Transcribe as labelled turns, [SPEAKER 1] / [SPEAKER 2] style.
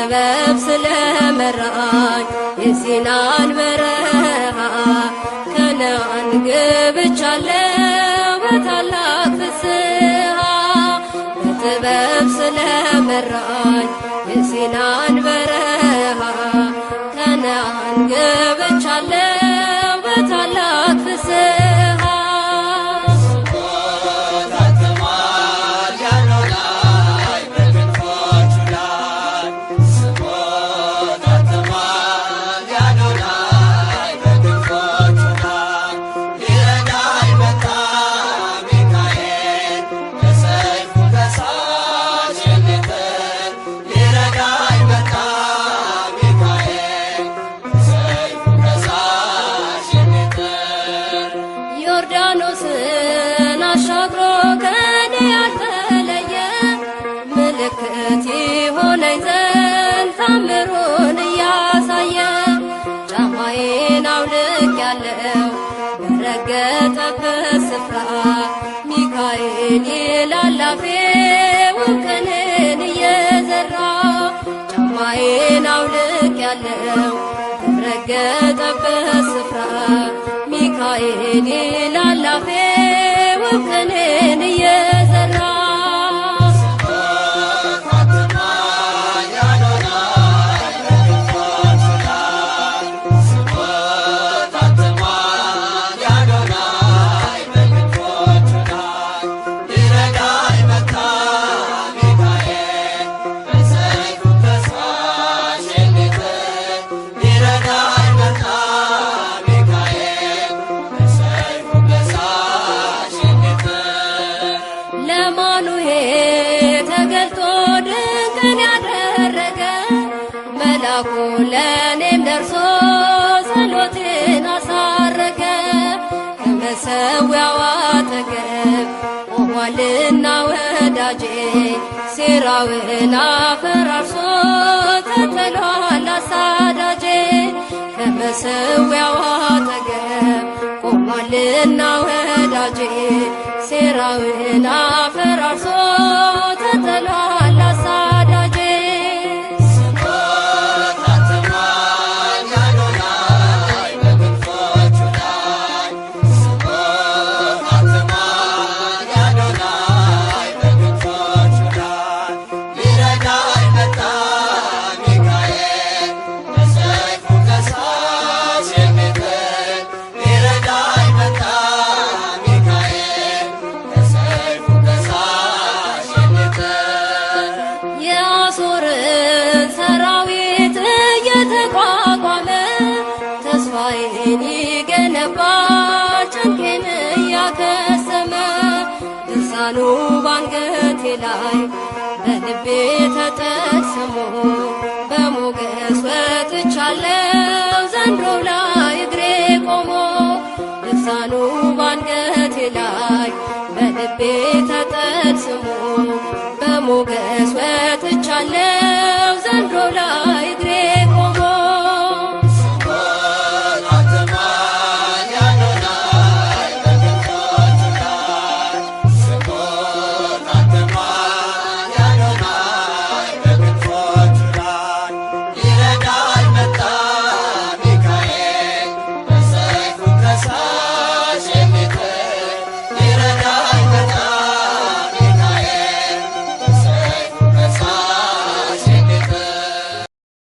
[SPEAKER 1] በጥበብ ስለመራኝ የሲናን በረሃ ከነዓን ገብቻለሁ በታላቅ ፍስሃ። በጥበብ ስለመራኝ የሲናን በረሃ ከነዓን ገብቻለሁ በታላቅ ፍስሃ።
[SPEAKER 2] ታትሟል የአዶናይ በክንፎቹ ላይ፣ ስሙ ታትሟል የአዶናይ በክንፎቹ ላይ። ሊረዳኝ መጣ ሚካኤል በሰይፉ ከሳሽ የሚጥል፣ ሊረዳኝ መጣ ሚካኤል በሰይፉ ከሳሽ የሚጥል።
[SPEAKER 1] ዮርዳኖስን አሻግሮ ከኔ ያልተለየ፣ ምልክት ይሆነኝ ዘንድ ታምሩን እያሳየ፣ ጫማዬን አውልቄያለሁ በረገጠበት ስፍራ፣ ሚካኤል ይላል አፌ ውቅንን እየዘራ። ጫማዬን አውልቄያለሁ በረገጠበት ስፍራ፣ ሚካኤል ይላል አፌ ውቅንን እየዘራ።
[SPEAKER 2] ታትሟል የአዶናይ በክንፎቹ ላይ፣ ስሙ ታትሟል የአዶናይ በክንፎቹ ላይ። ሊረዳኝ መጣ ሚካኤል በሰይፉ ከሳሽ የሚጥል፣ ሊረዳኝ መጣ ሚካኤል በሰይፉ ከሳሽ የሚጥል።
[SPEAKER 1] ለማኑሄ ተገልጦ ድንቅን ያደረገ፣ መላኩ ለእኔም ደርሶ ጸሎቴን አሳረገ። ከመሰዊያው አጠገብ ቆሟልና ወዳጄ፣ ሴራውን አፈራርሶ ተጥሏል አሳዳጄ። ከመሰዊያው አጠገብ ቆሟልና ወዳጄ፣ ሴራውን አፈራርሶ ተጥሏል አሳዳጄ።
[SPEAKER 2] ስሙ ታትሟል የአዶናይ በክንፎቹ ላይ፣ ስሙ ታትሟል የአዶናይ በክንፎቹ ላይ። ሊረዳኝ መጣ ሚካኤል በሰይፉ ከሳሽ የሚጥል፣ ሊረዳኝ መጣ ሚካኤል በሰይፉ ከሳሽ የሚጥል።
[SPEAKER 1] የአሦርን ሰራዊት እየተቋቋመ፣ ተስፋዬን ይገነባል ጭንቄን እያከሰመ፣ ድርሳኑ ባንገቴ ላይ በልቤ ተጠቅስሞ፣ በሞገስ ወጥቻለሁ ዘንድሮ ላይ እግሬ ቆሞ። ድርሳኑ ባንገቴ ላይ በልቤ ተጠቅስሞ፣ በሞገስ ወጥቻለሁ ዘንድሮ ላይ